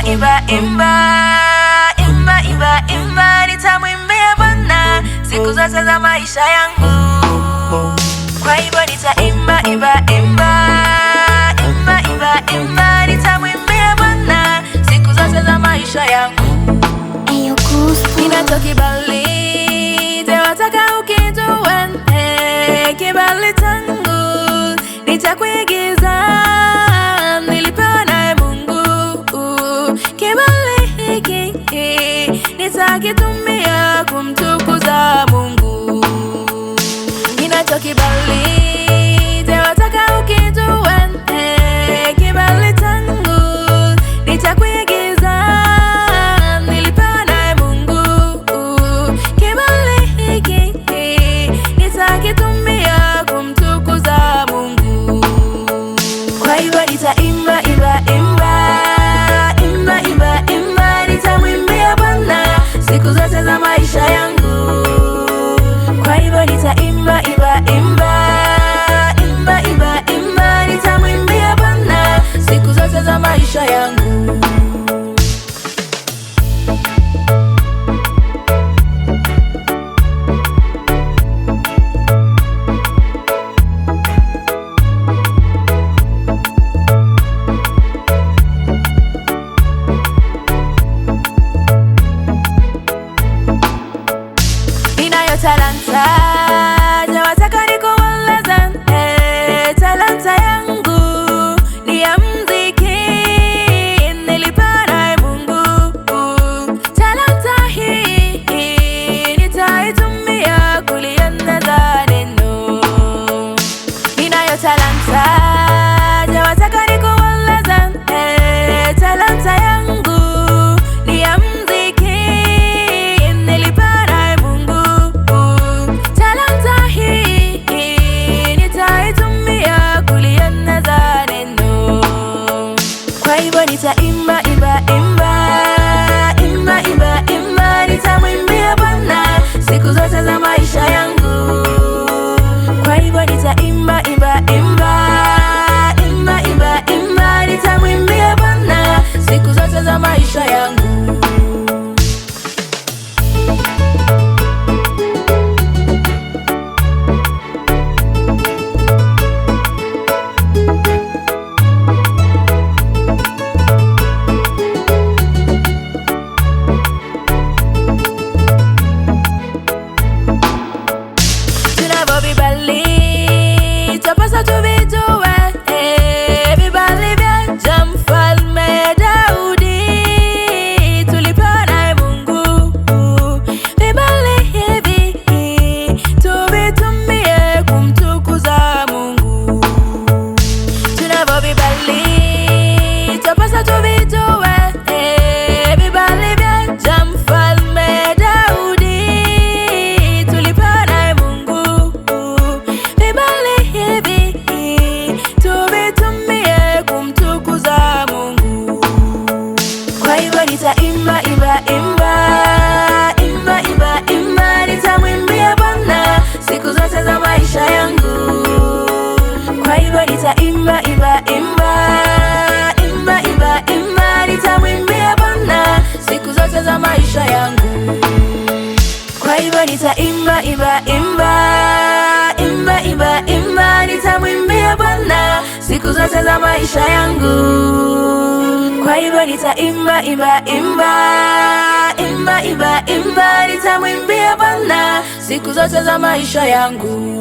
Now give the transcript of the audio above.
Imba, imba, imba, imba, imba, imba, nitamwimbia Bwana siku zote za maisha yangu. Kwa hivyo nitaimba, imba, imba, imba, imba, imba, nitamwimbia Bwana siku zote za maisha yangu. Ninacho kibali, tewataka ukijue, kibali changu ni cha kuigiza, nilipewa naye Mungu. Kibali hiki nitakitumia kumtukuza Mungu. Ninacho kibali, tewataka ukijue, kibali changu ni cha kuigiza, nilipewa naye Mungu. Kibali hiki nitakitumia kumtukuza Mungu. Kwa hivyo nitaimba, imba, imba, imba, imba, imba, nitamwimbia Bwana siku zote za maisha yangu. Kwa hivyo nitaimba, imba, imba, imba, imba, imba, nitamwimbia Bwana siku zote za maisha yangu. Ninayo talanta, nawataka nikueleze, talanta yangu ni ya muziki, nilipewa naye Mungu. Talanta hii nitaitumia kulieneza neno. Ninayo talanta, nawataka nikueleze, talanta yangu ni ya muziki, nilipewa naye Mungu. Talanta hii nitaitumia kulieneza neno. Kwa hivyo nitaimba, imba, imba, imba, imba, imba, nitamwimbia Bwana siku zote za maisha yangu. Kwa hivyo nitaimba, imba, imba, imba, imba, imba, nitamwimbia Bwana siku zote za maisha yangu. Tunavyo vibali, twapaswa tuvijue, vibali vya Mfalme Daudi tulipewa naye Mungu. Vibali hivi tuvitumie kumtukuza Mungu. Tunavyo vibali, twapaswa tuvijue, vibali vya Mfalme Daudi tulipewa naye Mungu. Vibali hivi tuvitumie kumtukuza Mungu. Kwa hivyo nitaimba, imba, imba, imba, imba, imba, nitamwimbia Bwana siku zote za maisha yangu. Kwa hivyo nitaimba, imba, imba, imba, imba, imba, nitamwimbia Bwana siku zote za maisha yangu. Kwa hivyo nitaimba, imba, imba, imba, imba, imba, nitamwimbia Bwana siku zote za maisha yangu. Kwa hivyo nitaimba, imba, imba, imba, imba, imba, nitamwimbia Bwana siku zote za maisha yangu.